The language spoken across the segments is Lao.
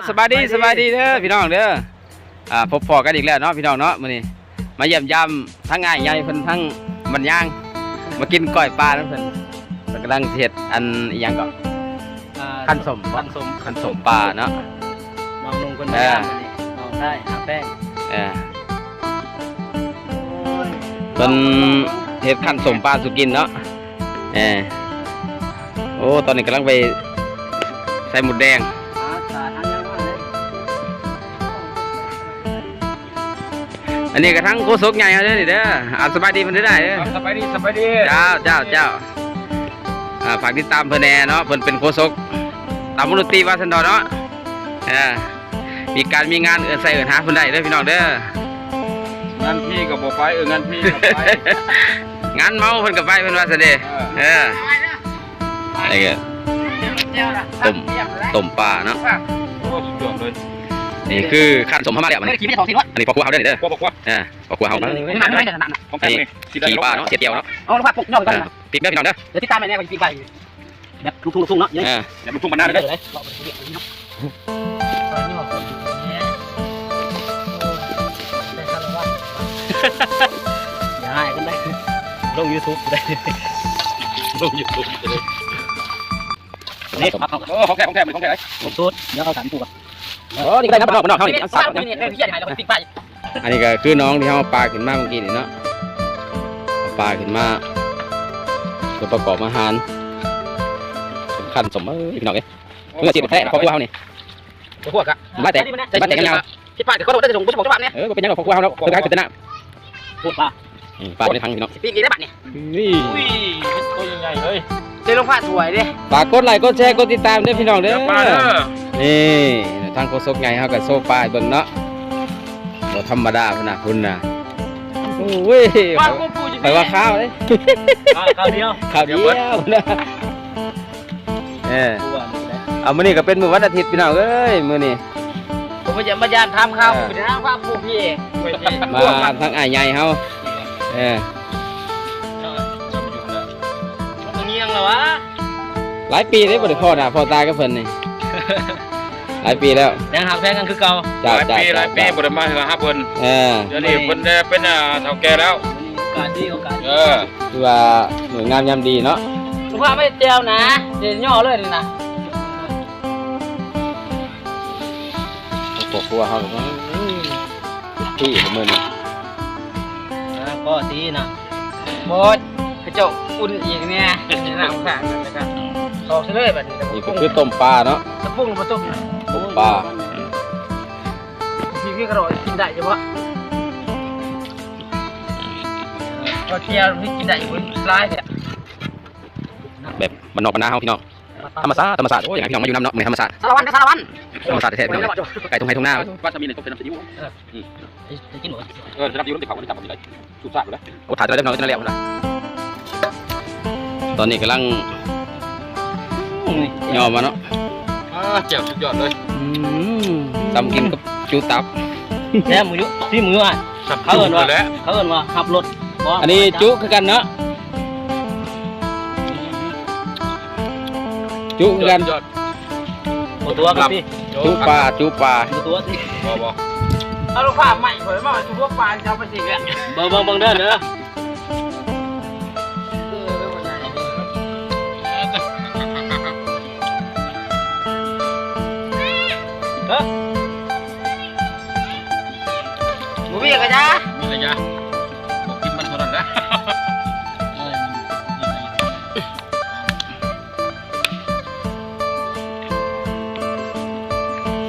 ສະບາຍດີ ສະບາຍດີເດີພີ່ນ້ອງເດີ. ອ່າ ພົບພໍ້ກັນອີກແລ້ວເນາະພີ່ນ້ອງເນາະ. ມື້ນີ້ມາຢ້ຽມຢາມທັງອ້າຍໃຫຍ່ເພິ່ນ ທັງບັນຍາງ ມາກິນກ້ອຍປານຳເພິ່ນ. ເພິ່ນກຳລັງຊິເຮັດອັນອີ່ຫຍັງເກາະ ອ່າ ຄັນສົມ ຄັນສົມ ຄັນສົມປາເນາະ. ນ້ອງນຸ່ງເພິ່ນ ເອີ ມາຢ້າມມື້ນີ້ ນ້ອງຊາຍຫາແປ້ງ ເອີ ໂອ້ຍ ເພິ່ນເຮັດຄັນສົມປາສູ່ກິນເນາະ. ເອີ ໂອ້ ຕອນນີ້ກຳລັງໄປໃສ່ມົດແດງ. ອັນນີ້ກໍທັງໂຄສົກໃຫຍ່ເຮົາເດີນີ້ເດີ. ອ່າ ສະບາຍດີເພິ່ນເດີ. ສະບາຍດີ ສະບາຍດີ. ເຈົ້າ ເຈົ້າ ເຈົ້າ. ອ່າ ຝາກຕິດຕາມເພິ່ນແດ່ເນາະ ເພິ່ນເປັນໂຄສົກຕາມວົງດົນຕີວ່າຊັ້ນເຖາະເນາະ. ເອີ ມີການມີງານເອີ້ນໃສ່ເອີ້ນຫາເພິ່ນໄດ້ເດີພີ່ນ້ອງເດີ. ງານພີກໍບໍ່ໄປ ເອີ ງານພີກໍໄປ ງານເມົາເພິ່ນກໍໄປ ເພິ່ນວ່າຊັ້ນເດ. ເອີ ເອີ ນີ້ກໍຕົ້ມ ຕົ້ມປາເນາະ. ໂອ້ ສຸດຍອດເລີຍ. ນີ້ຄືຄັນສົມເຮົາມາແລ້ວ. ອັນນີ້ພໍ່ຄົວເຮົາເດີນີ້ເດີ. ພໍ່ຄົວ ເອີ ພໍ່ຄົວເຮົາ. ອັນນີ້ຂີ້ປາເນາະ ເຮັດແຈ່ວເນາະ. ເອົາລະພາບປົກຍອກກັນ ຕິດເດີພີ່ນ້ອງເດີ. ເດີຕິດຕາມໄປແນ່ ກໍຊິປີກໄປ ແບບລູກທຸ່ງ ລູກທຸ່ງເນາະ. ເອີ ແບບລູກທຸ່ງບັນນາເດີ. ຢ່າຮ້າຍກັນໄດ໋ ລົງຢູທູບໄດ້ ລົງຢູທູບໄດ້. ນີ້ ໂອ້ ຂອງແທ້ ຂອງແທ້ ຂອງແທ້ ສຸດ ດຽວເອົາສາມຕົວ. ໂອ້ ນີ້ກໍໄດ້ນະ ບ້ານນອກ ບ້ານນອກເຮົານີ້ ອັນນີ້ກໍຄືໜອງທີ່ເຮົາເອົາປາຂຶ້ນມາເມື່ອກີ້ນີ້ເນາະ ເອົາປາຂຶ້ນມາເພື່ອປະກອບອາຫານ ຄັນສົມ. ເອີຍ ພີ່ນ້ອງເອີຍ ມືອາຊີບແທ້ ຄອບຄົວເຮົານີ້ ຄອບຄົວກະ ມາແຕ່ ມາແຕ່ຍາວ ຜິດພາດກໍຂໍໂທດເດີ ບໍ່ສົມບູນເຈົ້າພາບແນ່. ເອີ ບໍ່ເປັນຫຍັງດອກ ຄອບຄົວເຮົາເນາະ ເພິ່ນກໍໃຫ້ພິຈາລະນາ. ໂພດປາ ອືມ ປາຢູ່ໃນຖັງພີ່ນ້ອງ ຊິປີ້ງອີກແລ້ວບາດນີ້. ນີ້ ອຸ້ຍ ໂຕໃຫຍ່ໆເລີຍ. ເຈລົງພາດສວຍເດ້. ຝາກກົດໄລກົດແຊກົດຕິດຕາມເດີພີ່ນ້ອງເດີ. ນີ້ທາງໂຄສົກໃຫຍ່ເຮົາກໍໂຊປາໃຫ້ເບິ່ງເນາະ ບໍ່ທຳມະດາພຸ້ນນະ ພຸ້ນນະ. ໂອ້ຍ ປາໂຄປູຢູ່ ຂ້ອຍວ່າຄາວເດ້ ຄາວດຽວ ຄາວດຽວນະ. ເອີ ເອົາ ມື້ນີ້ກໍເປັນມື້ວັນອາທິດພີ່ນ້ອງເອີຍ ມື້ນີ້ ຜົມມາຢ້ຽມມາຢາມຖາມຂ່າວ ເອີ ເປັນທາງພາກຜູ້ພີ່ເອງ ມາທາງອ້າຍໃຫຍ່ເຮົາ. ເອີ ມັນຕ້ອງຍ່ຽງແລ້ວວະ ຫຼາຍປີເດ້ບໍ່ໄດ້ພໍ້ໜ້າພໍ້ຕາກັບເພິ່ນນີ້ ຫຼາຍປີແລ້ວ ຍັງຮັກແພງກັນຄືເກົ່າ. ເຈົ້າ ຫຼາຍປີ ເຈົ້າ ຫຼາຍປີ ເຈົ້າ ບໍ່ໄດ້ມາຫາເພິ່ນ. ເອີ ດຽວນີ້ເພິ່ນໄດ້ເປັນ ອ່າ ເຖົ້າແກ່ແລ້ວ ມີໂອກາດດີ ໂອກາດດີ. ເອີ ຖືວ່າໜ່ວຍງາມຍາມດີເນາະ ຄືວ່າໄມ່ແຈ່ວນະ ຊິຍໍ້ເລີຍນີ້ນະ. ຄອບຄົວເຮົາ ອືມ ທີ່ມື້ນີ້ ອ່າ ກໍດີນະ ບໍ່ ເຂົາເຈົ້າອຸ່ນອີກແນ່ ນ້ຳຂ້າງນັ້ນນະ ອອກເລີຍບາດນີ້. ນີ້ກໍຄືຕົ້ມປາເນາະ ຕຳບັກຫຸ່ງບໍ່ຕົ້ມນະ ຕົ້ມປາ ພີ່ ພີ່ກະດອກກິນໄດ້ຢູ່ບໍ່? ເອີ ເອົາແຈ່ວນີ້ກິນໄດ້ຢູ່ບໍ່? ຫຼາຍແທ້ ແບບບ້ານນອກບ້ານນາເຮົາພີ່ນ້ອງ. ທຳມະຊາດ ທຳມະຊາດ. ໂອ້ຍ ຢາກໃຫ້ພີ່ນ້ອງມາຢູ່ນຳເນາະ ມື້ນີ້ທຳມະຊາດ ສາລະວັນ ສາລະວັນ ທຳມະຊາດແທ້ໆ ພີ່ນ້ອງ. ໄກ່ທົ່ງໄຮ່ທົ່ງນາ ປາສະໝິ່ນຕົ້ມເປັນນ້ຳຊີອິ້ວ. ເອີ ເອີ ກິນໝົດ ເອີ ເອີ ເອີ ສູດຊາດພຸ້ນແຫຼະ. ໂອ້ ຖ່າຍຕົວໃດເນາະ ຕົວນັ້ນແຫຼະພຸ້ນນະ. ຕອນນີ້ກຳລັງຍໍມາເນາະ. ອ່າ ແຈ່ວສຸດຍອດເລີຍ. ອືມ ຕຳກິນກັບຈຸຕັບ ແຊບມື້ຢູ່ ຊີມມື້ວ່າ ເຂົາເອີ້ນວ່າ ເຂົາເອີ້ນວ່າຮັບລົດ. ອັນນີ້ຈຸຄືກັນເນາະ ຈຸຄືກັນ. ບໍ່ຕົວະຕິ ຈຸປາ ຈຸປາ ບໍ່ຕົວະຕິ ບໍ່ ບໍ່ ເອົາລູກພາບໃໝ່ຂ້ອຍມາຈຸພວກປາເຈົ້າໄປຊິແລ້ວ. ເບິ່ງ ເບິ່ງ ເບິ່ງເດີ ເດີ ເອີ ບໍ່ມີກະຢາ ມີກະຢາ ບໍ່ກິນມັນເທົ່ານັ້ນນະ.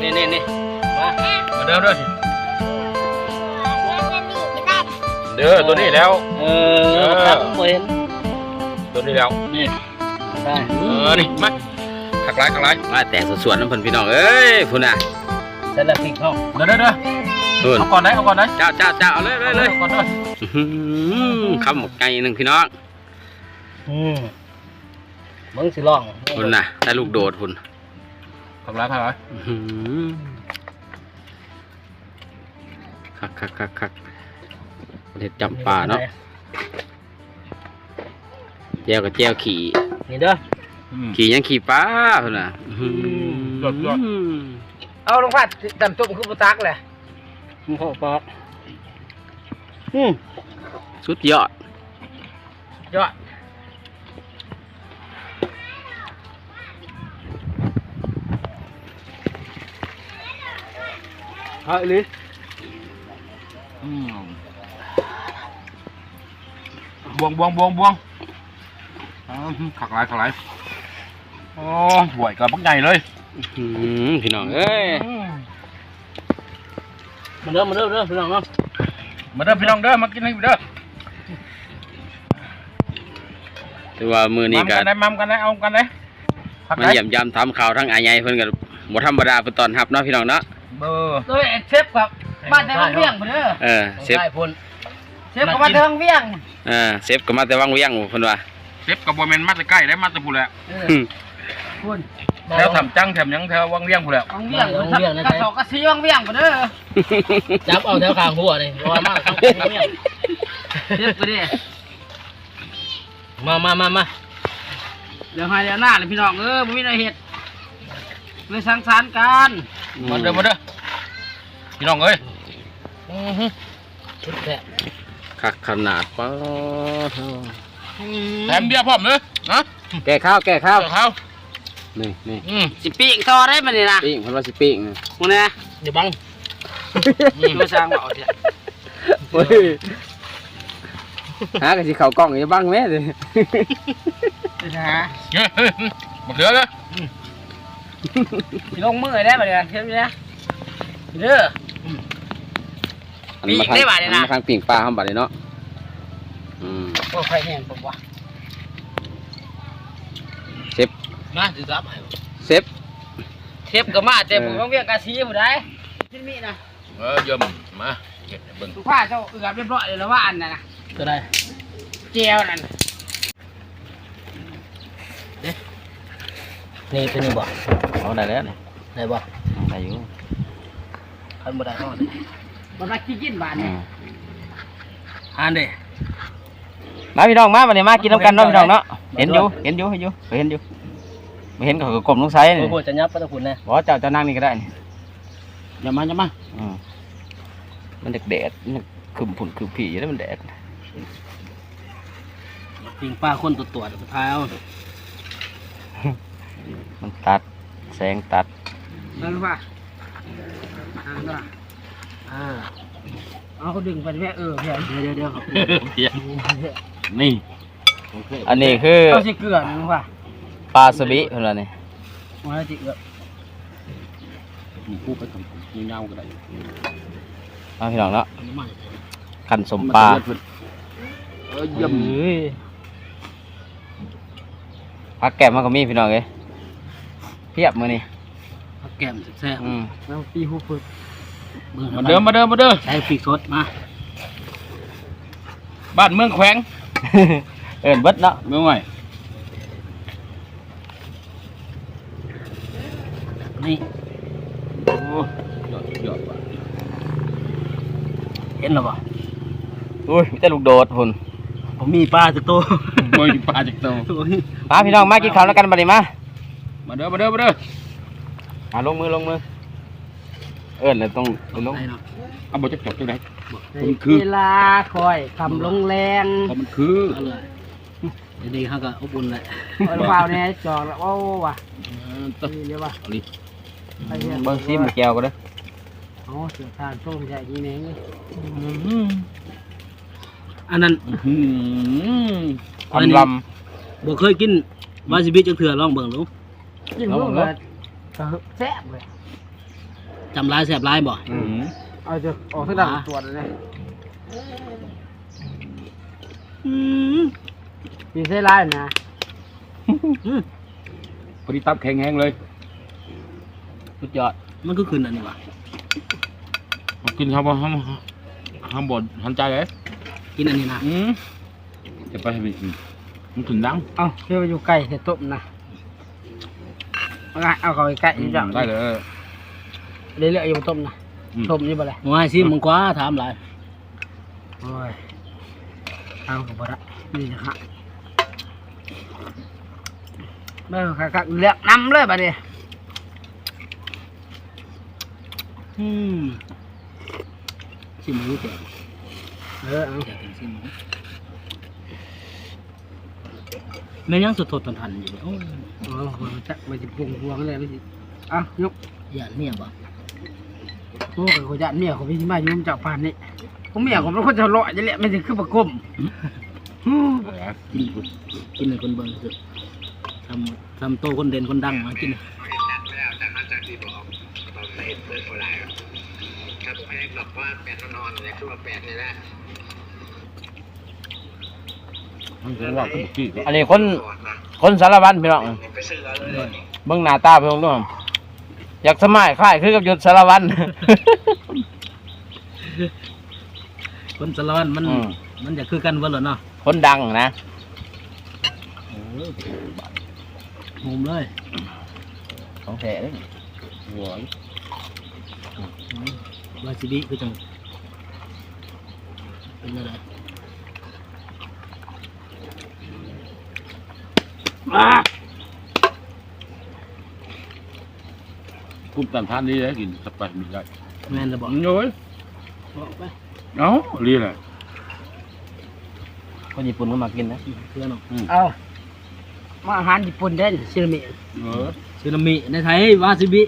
ນີ້ໆໆ ມາ ມາເດີ ເດີ ເດີ ຕົວນີ້ແລ້ວ. ເອີ ເອີ ບໍ່ເຫັນ ຕົວນີ້ແລ້ວ ນີ້ ໄດ້ ເອີ ນີ້ ມາ ຄັກຫຼາຍ ຄັກຫຼາຍ. ມາແຕ່ງສວນໆນຳເພິ່ນພີ່ນ້ອງເອີຍ ພຸ້ນນະ. ໃສ່ລະພິກເຮົາ ເດີ ເດີ ເດີ ເອົາກ່ອນໄດ໋ ເອົາກ່ອນໄດ໋. ເຈົ້າ ເຈົ້າ ເຈົ້າ ເອົາເລີຍ ເອົາເລີຍ ເອົາກ່ອນເດີ. ອື ຄຳບັກໃຫຍ່ໜຶ່ງພີ່ນ້ອງ. ອື ເບິ່ງຊິລອງ ພຸ້ນນະ ໄດ້ລູກໂດດພຸ້ນ. ຄັກຫຼາຍ ຄັກຫຼາຍ. ອື ຄັກໆໆໆ ເຮັດຈຳປາເນາະ. ແຈ່ວກໍແຈ່ວຂີ້ ນີ້ເດີ ອື ຂີ້ຫຍັງ ຂີ້ປາພຸ້ນນະ. ອື ອື ຍອດໆ. ເອົາ ລຸງພັດ ຕຳສົ້ມຄືບໍ່ຕັກແຫຼະ? ມັນກໍປອກ ອືມ ສຸດຍອດ ຍອດ. ຄັກອີ່ຫຼີ ອືມ ບວງ ບວງ ບວງ ບວງ ອືມ ຄັກຫຼາຍ ຄັກຫຼາຍ ໂອ້ ຖ້ວຍກໍບັກໃຫຍ່ເລີຍ ອືມ ພີ່ນ້ອງເອີຍ ອືມ. ມາເດີ ມາເດີ ເດີພີ່ນ້ອງເດີ ມາເດີພີ່ນ້ອງເດີ ມາກິນນຳເດີ ຖືວ່າມື້ນີ້ກໍ ມາກັນໄດ້ ມາກັນໄດ້ ເອົາກັນໄດ້ ມາຢ້ຽມຢາມຖາມຂ່າວທາງອ້າຍໃຫຍ່ເພິ່ນກໍບໍ່ທຳມະດາ ເພິ່ນຕ້ອນຮັບເນາະພີ່ນ້ອງເນາະ ເອີ ໂດຍເຊຟກໍມາແຕ່ວັງວຽງພຸ້ນເດີ ເອີ ເຊຟ ເຊຟກໍມາແຕ່ວັງວຽງ ເອີ ເຊຟກໍມາແຕ່ວັງວຽງພຸ້ນວ່າ ເຊຟກໍບໍ່ແມ່ນມາແຕ່ໃກ້ເດ້ ມາແຕ່ພຸ້ນແຫຼະ ເອີ ພຸ້ນ ແຖວຖ້ຳຈັງ ແຖວຫຍັງ ແຖວວັງວຽງພຸ້ນແຫຼະ ວັງວຽງ ວັງວຽງ ກະສອກກະສີວັງວຽງພຸ້ນເດີ ຈັບເອົາແຖວຂ້າງຫົວນີ້ ເພາະວ່າມາຂ້າງຫົວວຽງ ເຊຟກໍດີ ມາ ມາ ມາ ມາ ດຽວໄຮ່ດຽວນາແຫຼະພີ່ນ້ອງເອີຍ ບໍ່ມີແນວເຮັດ ເລີຍສັງສັນກັນ ມາເດີ ມາເດີ ພີ່ນ້ອງເອີຍ ອື ສຸດແຊບ ຄັກຂະໜາດ ປາດ ແຖມເບຍພ້ອມເດີ ນະ ແກ້ຄາວ ແກ້ຄາວ ແກ້ຄາວ ນີ້ ນີ້ ອື ຊິປີ້ງຕໍ່ໄດ້ບັດນີ້ນະ ປີ້ງ ເພິ່ນວ່າຊິປີ້ງ ພຸ້ນນະ ຢ່າບັງ ອື ມາສ້າງເວົ້າແທ້ ໂອ້ຍ ຫາກໍຊິເຂົ້າກ້ອງ ຢ່າບັງແມ້ ໄປຫາ ເຮີ້ຍ ເຮີ້ຍ ບັກເສືອເດີ ອື ຊິລົງມືໄດ້ບັດນີ້ນະ ເຊີນເດີ ເດີ ອັນ ປີກ ມາທາງ ໄດ້ບາດນີ້ນະ ອັນ ມາທາງປີ້ງປາເຮົາບັດນີ້ເນາະ ອືມ ໂອ້ ໄຟແຮງບໍ່ວະ ເຊຟ ມາ ຊິຈັບໃຫ້ ເຊຟ ເຊຟກໍມາແຕ່ ເອີ ຜູ້ວັງວຽງກາສີຜູ້ໃດ ກິນມີນະ ເອີ ຢ້ຽມ ມາເຮັດໃຫ້ເບິ່ງ ພາເຈົ້າເອືອບຮຽບຮ້ອຍແລ້ວວ່າ ອັນນັ້ນນະ ຕົວໃດ ແຈ່ວນັ້ນ ເດ້ ນີ້ຕົວນີ້ບໍ່ ເອົາໄດ້ແລ້ວນີ້ ໄດ້ບໍ່ ໄດ້ຢູ່ ຄັນບໍ່ໄດ້ເອົາ ບໍ່ໄດ້ກິນບາດນີ້ ອືມ ອ່ານເດ້ ມາພີ່ນ້ອງມາ ບັດນີ້ມາກິນນຳກັນເນາະພີ່ນ້ອງເນາະ ເຫັນຢູ່ ເຫັນຢູ່ ເຫັນຢູ່ ເຫັນຢູ່ ບໍ່ເຫັນກໍກົ້ມລົງໃສ່ນີ້ ໂອ້ໂຫ ຈະຫຍັບໄປທາງພຸ້ນແດ່ ບໍ່ ເຈົ້າ ເຈົ້ານັ່ງນີ້ກໍໄດ້ນີ້ ຢ່າມາ ຢ່າມາ ອືມ ມັນແດດ ມັນຄຶ້ມພຸ້ນຄຶ້ມພີ້ຢູ່ເດ້ ມັນແດດ ປີ້ງປາຄົນຕົວໆ ໄປຖ່າຍເອົາ ມັນຕັດ ແສງຕັດ ນັ້ນວ່າ ອ່າ ເອີ ເອົາ ດຶງໄປແມ່ ເອີ ດຽວໆໆ ນີ້ ອັນນີ້ຄື ເອົາຊິເກືອນີ້ວ່າ ປາສະບິເພິ່ນວ່ານີ້ ວ່າຊິເອືອບ ມີຄູ່ໄປທາງຍາວໆກໍໄດ້ ເອົາ ພີ່ນ້ອງເນາະ ຄັນສົ້ມປາ ເອີ ຢ້ຽມ ເອີຍ ຜັກແກ້ມເຮົາກໍມີພີ່ນ້ອງເອີຍ ພຽບມື້ນີ້ ຜັກແກ້ມແຊບໆ ອືມ ແລ້ວປີຫູຝຶກ ມາເດີ ມາເດີ ມາເດີ ໃສ່ພິກສົດມາ ບ້ານເມືອງແຂວງ ເອີ້ນເບິດເນາະ ເມືອງໃໝ່ ນີ້ ໂອ້ ຍອດ ຍອດວ່າ ເຫັນແລ້ວບໍ່ ໂອ້ຍ ມີແຕ່ລູກໂດດພຸ້ນ ບໍ່ມີປາຈັກໂຕ ບໍ່ມີປາຈັກໂຕ ມາພີ່ນ້ອງ ມາກິນເຂົ້ານຳກັນບັດນີ້ ມາ ມາເດີ ມາເດີ ມາເດີ ມາ ລົງມື ລົງມື ເອີ້ນແລ້ວຕ້ອງລົງ ເອົາ ບໍ່ຈັກຈອກຈັ່ງໃດ ເວລາຄ່ອຍຄ່ຳລົງແລງ ເພາະມັນຄື ດຽວນີ້ເຮົາກໍອົບອຸ່ນແຫຼະ ເອົາແນ່ຈອກແລ້ວ ໂອ້ ວ່າ ເອີ ນີ້ເລີຍວ່າ ເອົາລີ ໄປເຮັດ ເບິ່ງຊີມແຈ່ວກໍເດີ ເອົາ ເສືອທານໂຊມໃຫຍ່ນີ້ແມ່ງ ອືມ ອັນນັ້ນ ອືມ ອຳລຳ ບໍ່ເຄີຍກິນວາຊາບິຈັກເທື່ອ ລອງເບິ່ງດູ ກິນ ລອງເບິ່ງດູ ກໍແຊບເລີຍ ຈຳຫຼາຍແຊບຫຼາຍບໍ່ ອືມ ເອົາຈະອອກທາງດ້ານຕົວະເລີຍ ອືມ ມີໄຊລາຍນະ ອືມ ພໍດີຕັບແຂງແຮງເລີຍ ສຸດຍອດ ມັນຄືຂຶ້ນອັນນີ້ຫວາ ມັນຂຶ້ນ ເຮົາບໍ່ ເຮົາ ເຮົາບໍ່ທັນໃຈເດ້ ກິນອັນນີ້ນະ ອືມ ຈະໄປໃຫ້ມັນຂຶ້ນ ມັນຂຶ້ນດັງ ເອົ້າ ຄືວ່າຢູ່ໄກແທ້ຕົ້ມນະ ເອົາ ເອົາເຂົ້າໃກ້ໆ ອືມ ເຈົ້າ ໄດ້ເລີຍ ເລື້ອຍໆ ຢູ່ຕົ້ມນະ ອືມ ຕົ້ມຢູ່ບໍ່ລະ ໂອ້ຍ ຊີມເບິ່ງກວ່າ ຖາມຫຼາຍ ໂອ້ຍ ເອົາກໍບໍ່ໄດ້ ນີ້ນະຄະ ເບິ່ງຄັກໆ ເລືອກນຳເລີຍບາດນີ້. ອືມ ຊິມເບິ່ງແກງ ເອີ ເອົາ ແກງຊິມເບິ່ງ ແມ່ນຫຍັງສົດໆ ທັນໆ ຢູ່ນີ້ ໂອ້ຍ ເອີ ຂ້ອຍຈັກວ່າຊິປຸງພວງແລ້ວ ມັນຊິ ເອົາ ຍົກ ຢ້ານເມຍບໍ່? ໂອ້ ຂ້ອຍຢ້ານເມຍຂ້ອຍຊິມາຢູ່ນຳເຈົ້າປານນີ້ ພວກເມຍຂ້ອຍເປັນຄົນເຈົ້າລອຍນີ້ແຫຼະ ມັນຊິຄືປາກົມ ກິນ ກິນໃຫ້ຄົນເບິ່ງ ສ່ຳ ສ່ຳໂຕຄົນເດັ່ນຄົນດັງມາກິນ ອັນນີ້ຄົນ ຄົນສາລະວັນພີ່ນ້ອງ ເບິ່ງໜ້າຕາເພິ່ນເນາະ ຢາກສະໝາຍຄ້າຍຄືກັບຢູ່ສາລະວັນ ຄົນສາລະວັນມັນ ອືມ ມັນຢາກຄືກັນເບິດແຫຼະເນາະ ຄົນດັງນະ ເອີ ໂຮມເລີຍ ຂອງແທ້ເດ້ ຫວານ ອືມ ວາຊາບິຄືຈັ່ງ ເປັນແນວໃດ? ກຸ້ມຕາມທານດີເດ້ ກິນສະປາຍມີໄດ້ ແມ່ນແລ້ວບໍ່? ໂອ້ຍ ເອົາ ລີແຫຼະ ຄົນຍີ່ປຸ່ນກໍມັກກິນນະ ເຄືອເນາະ ອືມ ເອົາ ມາອາຫານຍີ່ປຸ່ນເດ້ ຊີນາມິ ເອີ ຊີນາມິໃນໄທ ວາຊາບິ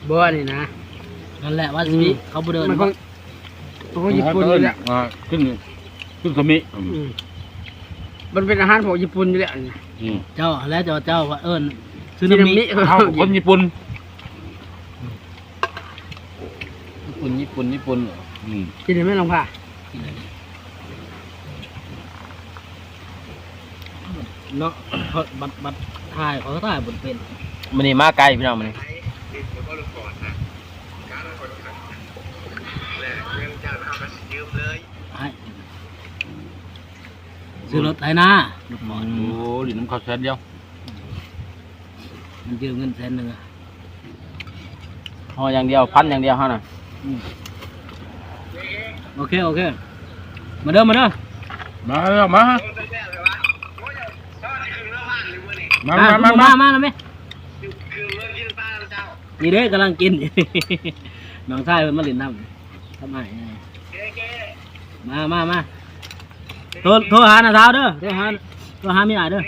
ບໍ່ ອັນນີ້ນະ ນັ້ນແຫຼະ ວາຊາບິ ອືມ ເຂົາບໍ່ເດີນ ມັນຂອງ ຂອງຍີ່ປຸ່ນນີ້ແຫຼະ ອ່າ ຂຶ້ນ ຂຶ້ນຊາມິ ອືມ ອືມ ມັນເປັນອາຫານຂອງຍີ່ປຸ່ນນີ້ແຫຼະ ອືມ ເຈົ້າຫັ້ນແຫຼະ ເຈົ້າ ເຈົ້າວ່າເອີ້ນ ຊຶນາມິ ຊຶນາມິ ເຮົາຄົນຍີ່ປຸ່ນ ຍີ່ປຸ່ນ ຍີ່ປຸ່ນ ຍີ່ປຸ່ນ ອືມ ກິນໄດ້ໄໝ ນ້ອງພາ? ເນາະ ເຂົາບັດ ບັດຖ່າຍ ເຂົາຖ່າຍບໍ່ເປັນ ມື້ນີ້ມາໄກພີ່ນ້ອງ ມື້ນີ້ ອ້າຍ ຊື້ລົດໄຖນາ ອືມ ໂອ້ ຫຼິ້ນນຳເຂົາແສນດຽວ ມັນຢືມເງິນແສນໜຶ່ງ ຫໍ່ຢ່າງດຽວ ພັນຢ່າງດຽວເຮົານະ ອືມ ໂອເຄ ໂອເຄ ມາເດີ ມາເດີ ມາເດີ ມາ ມາ ມາ ມາ ມາ ມາ ມາ ມາ ມາ ມາ ມາ ມາ ມາ ມາ ມາ ນີ້ເດ້ ກຳລັງກິນ ນ້ອງຊາຍເພິ່ນມາຫຼິ້ນນຳ ກັບອ້າຍ ມາ ມາ ມາ ໂທ ໂທຫານ້າສາວເດີ ໂທຫາ ໂທຫາເມຍອ້າຍເດີ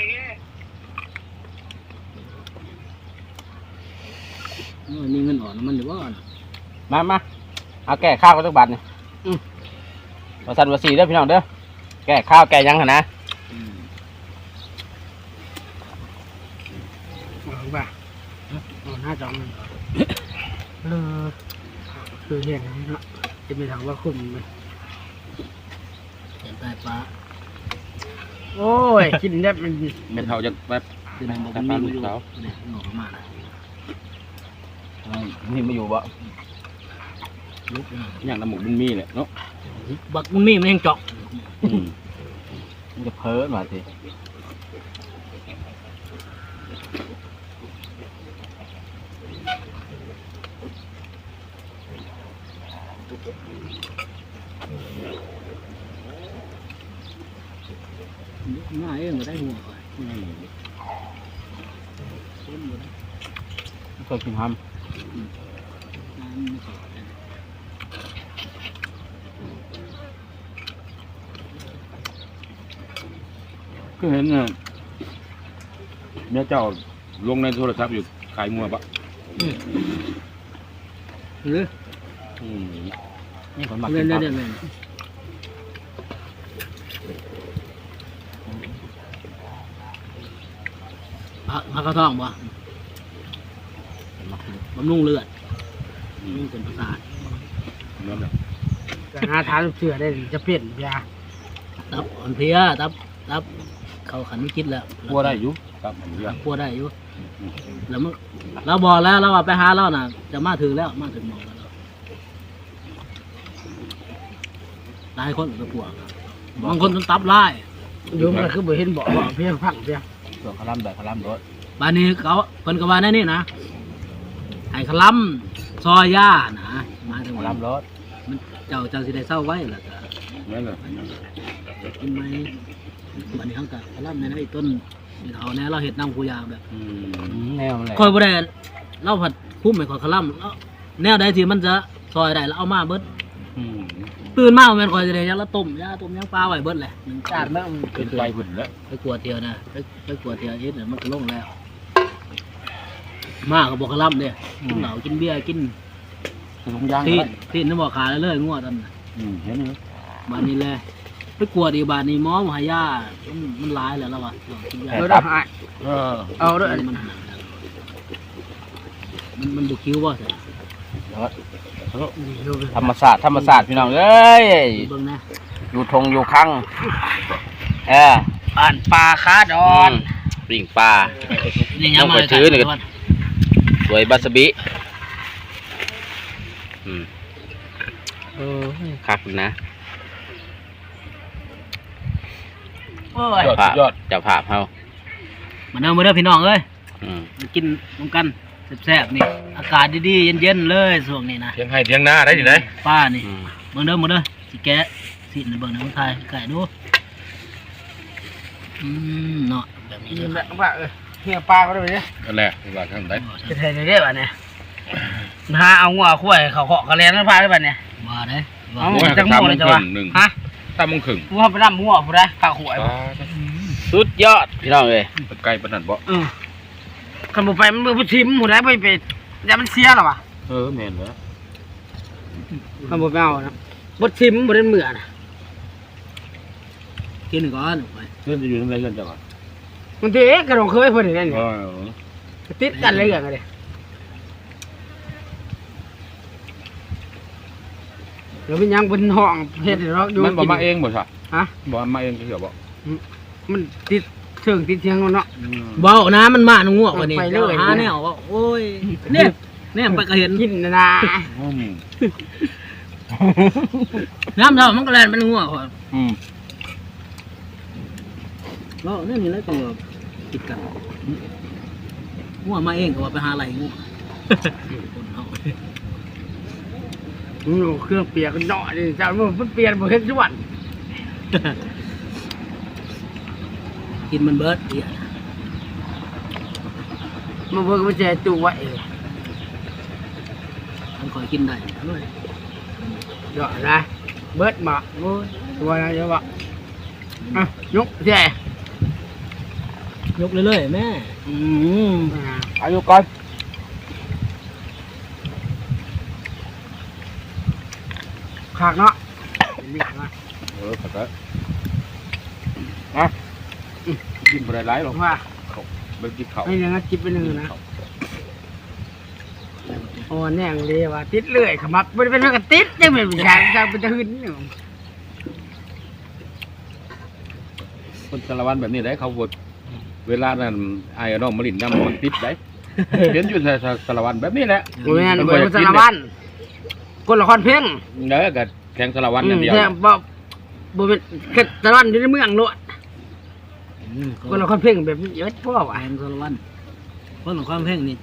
ໂອ້ຍ ມີເງິນອອກນຳມັນຢູ່ບໍ່ນະ? ມາ ມາ ເອົາແກ້ຄາວກັນຈັກບາດນີ້ ອືມ ວ່າຊັ້ນວ່າຊີ້ເດີພີ່ນ້ອງເດີ ແກ້ຄາວແກ້ຫຍັງຫັ້ນນະ ອືມ ເອົາວ່າ ເອົາໜ້າຈອງ ເອີ ຄືແຮງເນາະ ຈະໄປຖາມວ່າຄຸ້ມ ແກງໄຕປາ ໂອ້ຍ ກິນແບບ ແມ່ເຖົ້າຈັກແບບ ກິນບັກບຸນມີມາຢູ່ ສາວ ນີ້ອອກມານະ ອືມ ນີ້ມາຢູ່ບໍ່? ລຸກນະ ຍ່າງນຳບັກບຸນມີແຫຼະເນາະ ບັກບຸນມີມັນແຮງຈອກ ອືມ ມັນຈະເພີນວ່າຕິ. ມາເອງກໍໄດ້ຫົວຂ້ອຍ ອືມ ຄົນບໍ່ໄດ້ ເຄີຍກິນຫຳ ອືມ ຫຳມັນກໍ ຄືເຫັນ ເອີ ເມຍເຈົ້າລົງໃນໂທລະສັບຢູ່ ຂາຍງົວບໍ? ອືມ ເອີ ອືມ ນີ້ຂ້ອຍມັກກິນຜັກ ແມ່ນໆ ຜັກ ຜັກເຂົ້າທ້ອງບໍ່? ບຳລຸງເລືອດ ອືມ ບຳລຸງເສັ້ນປະສາດ ແມ່ນແຫຼະ ກໍຫາທານເທື່ອໄດ້ ຈະເປັນເພຍ ຕັບອ່ອນເພຍ ຕັບ ຕັບເຂົ້າຂັ້ນວິກິດແລ້ວ ປົວໄດ້ຢູ່ ຕັບອ່ອນເພຍ ປົວໄດ້ຢູ່ ອືມ ແລ້ວມັນ ລາວບອກແລ້ວ ລາວວ່າໄປຫາລາວນະ ຈະມາຖືກແລ້ວ ມາຖືກໝ່ອງແລ້ວ ຫຼາຍຄົນໄປປົວ ບາງຄົນຕັບລາຍ ຢູ່ມັນຄືບໍ່ເຫັນບອກວ່າເພຍພັງເພຍ ຊ່ວງຄະລຳໄດ້ຄະລຳໂລດ ບາດນີ້ເຂົາ ເພິ່ນກໍວ່າແນວນີ້ນະ ໃຫ້ຄະລຳຊອຍຢານະ ໝາຍເຖິງຄະລຳໂລດ ມັນ ເຈົ້າ ເຈົ້າຊິໄດ້ເຊົາໄວ ແລ້ວກໍ ແມ່ນແຫຼະ ກິນໃໝ່ ບາດນີ້ເຮົາກໍຄະລຳແນວນັ້ນອີກ ຕົ້ນເຖົ້າແນ່ ລາວເຮັດນຳຜູ້ຢ່າງແບບ ອືມ ແນວແຫຼະ ຂ້ອຍບໍ່ໄດ້ ລາວພັດຄຸມໃຫ້ຂ້ອຍຄະລຳ ລາວ ແນວໃດທີ່ມັນຈະຊ່ອຍໄດ້ລະເອົາມາເບິດ. ອືມ ຕື່ນມາບໍ່ແມ່ນຂ້ອຍຊິໄດ້ຫຍັງລະຕົ້ມ ຢາຕົ້ມຫຍັງປາໄວ້ເບິດແຫຼະ. ຈານເບິ່ງ ຂຶ້ນໄປພຸ້ນແຫຼະ ໄປກວດເທື່ອນະ ໄປ ໄປກວດເທື່ອເຮັດ ມັນກໍລົງແລ້ວ. ມາກໍບໍ່ກະລຳເດ້ ອືມ ກິນເຫຼົ້າກິນເບຍກິນ ຖົງຢາງ ທີ່ ທີ່ນັ້ນບໍ່ຂາຍເລີຍງົວຕອນນັ້ນ. ອືມ ເຫັນຢູ່ ບາດນີ້ແຫຼະ ໄປກວດອີກ ບາດນີ້ໝໍໃຫ້ຢາ ມັນ ມັນຫຼາຍແລ້ວລະວ່າ ກິນຢາ ເອີ ເອົາເດີ ມັນ ມັນ ມັນບໍ່ຄິວບໍ່ຊັ້ນ. ທຳມະຊາດ ທຳມະຊາດ ພີ່ນ້ອງເອີຍ ເບິ່ງນະ ຢູ່ທົ່ງຢູ່ຄັງ ເອີ ອ່ານປ່າຄາດອນ ອືມ ປີ້ງປາ ນີ້ຍັງ ນ້ອງຂ້ອຍຖືນີ້ກໍ ສວຍວາຊາບິ ອືມ ເອີ ຄັກນະ ໂອ້ຍ ຍອດ ເຈົ້າພາບ ເຈົ້າພາບເຮົາ ມາເດີ ມາເດີ ພີ່ນ້ອງເອີຍ. ອືມ ມາກິນນຳກັນແຊບໆ ນີ້ ອາກາດດີໆ ເຢັນໆ ເລີຍຊ່ວງນີ້ນະ ຖຽງໄຮ່ຖຽງນາໄດ໋ນີ້ໄດ໋ ອືມ ເບິ່ງເດີ ເບິ່ງເດີ ຊິແກະຊີ້ນໃຫ້ເບິ່ງນະ ຖ່າຍໃກ້ໆ ດູ ອືມ ເນາະ ແບບນີ້ເດີ ແບບວ່າ ເອີ ເຮືອປາກໍໄດ້ເດ້ ນັ້ນແຫຼະ ວ່າທາງໃດ ເຮັດໃຫ້ໄດ້ບາດນີ້ ຫາເອົາງົວເອົາຄວາຍເຂົ້າຄອກເຂົ້າແລ່ນນຳພາໄດ້ບາດນີ້ ວ່າໄດ໋ ວ່າ ເອົາ ໂອ້ຍ ຈັກໂມງແລ້ວ ຈະວ່າ ຮະ ຫ້າໂມງເຄິ່ງ ງົວໄປນຳງົວຜູ້ໃດ ພາຄວາຍ ອ່າ ສຸດຍອດ ພີ່ນ້ອງເອີຍ ໄກປານນັ້ນບໍ່? ເອີ ຄັນບໍ່ໄປ ມັນບໍ່ໄປຖິ້ມຜູ້ໃດ ບໍ່ໄປ ຢ້ານມັນເສຍລະວະ. ເອີ ແມ່ນແລ້ວ ຄັນບໍ່ໄປເອົານະ ບໍ່ຖິ້ມ ບໍ່ໄດ້ເມືອນະ ກິນກ່ອນ ເຮືອນຈະຢູ່ທາງໃດເຮືອນເຈົ້າຫວາ? ມັນຕິກັບນ້ອງເຂີຍເພິ່ນນີ້ແຫຼະ ເອີ ຕິດກັນເລີຍເຮືອນເດ້. ແລ້ວເປັນຫຍັງເພິ່ນຮ້ອງເຮັດໃຫ້ລອກຢູ່ ມັນບໍ່ມາເອງບໍ່ຊະ? ຮະ? ບໍ່ມາເອງເທື່ອບໍ່? ອືມ ມັນຕິດເທິງຕິດທຽງເນາະ ອືມ ເວົ້ານະ ມັນມານະງົວກວ່ານີ້ ໄປເລີຍ ຫາແນວເວົ້າ ໂອ້ຍ ແນມ ແນມໄປກໍເຫັນ ກິນນະນະ ອືມ ຍາມເຊົ້າມັນກໍແລ່ນໄປນະງົວຂ້ອຍ ອືມ ເວົ້າແນວນີ້ແຫຼະ ຈັ່ງວ່າ ຕິດກັນ ງົວມາເອງກໍວ່າໄປຫາໄລ່ງົວ ຄົນເຮົາ ມັນເຄື່ອງປຽກເນາະ ນີ້ເຈົ້າ ມັນປ່ຽນບໍ່ເຫັນສ່ວນ ກິນມັນເບິດເບຍ ມາເບິ່ງມັນຈະໃຫ້ຕູ້ໄວ້ ຄັນຂ້ອຍກິນໄດ້ ເນາະນະ ເບິດບໍ່ ໂອ້ຍ ຕົວນະ ເຈົ້າບໍ່ ອ່ະ ຍົກແຊ ຍົກເລື້ອຍໆ ແມ່ ອືມ ອ່າ ເອົາຢູ່ກ່ອນ ຄັກເນາະ ເປັນເລື່ອງນະ ເອີ ຄັກແລ້ວ ອ່ະ ກິນບໍ່ໄດ້ຫຼາຍດອກ ວ່າ ເຂົ້າ ບໍ່ໄດ້ກິນເຂົ້າ ໃຫ້ຍັງຈິບໄປໜຶ່ງນະ ກິນເຂົ້າ ອ່ອນແຮງເດ້ວ່າ ຕິດເລື້ອຍ ຂະໝັບ ບໍ່ໄດ້ເປັນຫຍັງກໍຕິດ ຍັງເປັນຜູ້ຊາຍ ເປັນຕາຫຶງຢູ່. ຄົນສາລະວັນແບບນີ້ໄດ໋ ເຂົາບໍ່ ເວລານັ້ນອ້າຍນ້ອງມາຫຼິ້ນນຳ ມັນຕິດໄດ໋ ເຫັນຢູ່ສາລະວັນແບບນີ້ແຫຼະ ບໍ່ແມ່ນ ບໍ່ແມ່ນຄົນສາລະວັນ ຄົນລະຄອນເພັງ ເອີ ກໍແຂວງສາລະວັນ ອືມ ອັນດຽວ ແທ້ ບໍ່ ບໍ່ແມ່ນ ສາລະວັນຢູ່ໃນເມືອງໂລດ ອືມ ຄົນລະຄອນເພັງແບບນີ້ ເອີ ພໍວ່າ ແຂວງສາລະວັນ ຄົນລະຄອນເພັງນີ້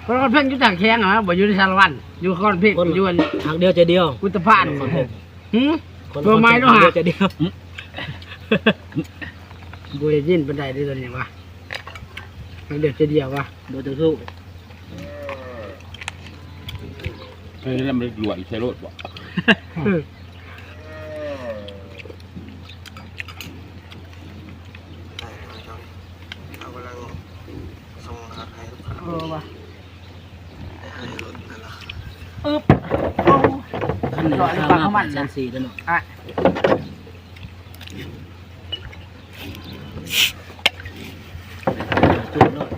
ຄົນລະຄອນເພັງຢູ່ຕ່າງແຂວງຫັ້ນນະ ບໍ່ຢູ່ໃນສາລະວັນ ຢູ່ນະຄອນເພັງ ຢູ່ອັນ ຮັກດຽວໃຈດຽວ ອຸດຕະພານ ຄົນລະຄອນເພັງ ຫື ຕົວໃໝ່ເນາະ ຮັກດຽວໃຈດຽວ ບໍ່ໄດ້ຍິນປານໃດເດ້ ຕົວນີ້ຫວາ ຮັກດຽວໃຈດຽວຫວາ ບໍ່ເຈົ້າຊູ້ ເອີ ແລ້ວມັນຫຼວຍໃສ່ໂລດບໍ່? ເຮົາກຳລັງສົ່ງລະຫັດໃຫ້ ເອີ ວ່າ ອຶບ ເອົາ ຄັນນີ້ລາຄາມາແປດແສນສີ່ເດີເນາະ ອ່ະ ຈຸໂລດ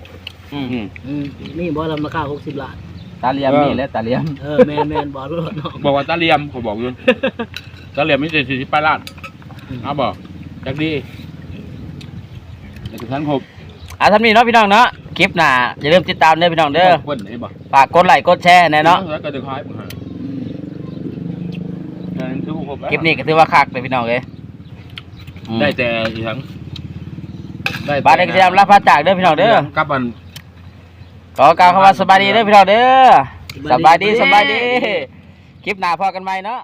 ອືມ ອືມ ມີບໍ່ລະ ລາຄາຫົກສິບລ້ານ? ຕາຫຼຽມ ເອີ ນີ້ແຫຼະ ຕາຫຼຽມ ເອີ ແມ່ນໆ ບອກໂລດເນາະ ບອກວ່າຕາຫຼຽມ ຂ້ອຍບອກຢູ່ ຕາຫຼຽມມີແຕ່ສີ່ສິບປາຍລ້ານ ອືມ ເອົາບໍ່? ຈັກດີ ແລ້ວກໍທັງຄົບ ອ່າ ສ່ຳນີ້ເນາະ ພີ່ນ້ອງເນາະ ຄລິບໜ້າຢ່າລືມຕິດຕາມເດີພີ່ນ້ອງເດີ ເພິ່ນເຫັນບໍ່ ຝາກກົດໄລ້ກົດແຊແດ່ເນາະ ແລ້ວກໍໄດ້ຂາຍບໍ່ໃຫ້ ອືມ ແຕ່ຍັງຖືບໍ່ຄົບ ຄລິບນີ້ກໍຖືວ່າຄັກເດີພີ່ນ້ອງເອີຍ ອືມ ໄດ້ແຕ່ອີຫຍັງ ໄດ້ແຕ່ ບາດນີ້ກໍຊິອຳລາພາຈາກເດີພີ່ນ້ອງເດີ ກັບອັນ ຂໍກ່າວຄຳວ່າສະບາຍດີເດີພີ່ນ້ອງເດີ ສະບາຍດີ ສະບາຍດີ ສະບາຍດີ ຄລິບໜ້າພໍ້ກັນໃໝ່ເນາະ.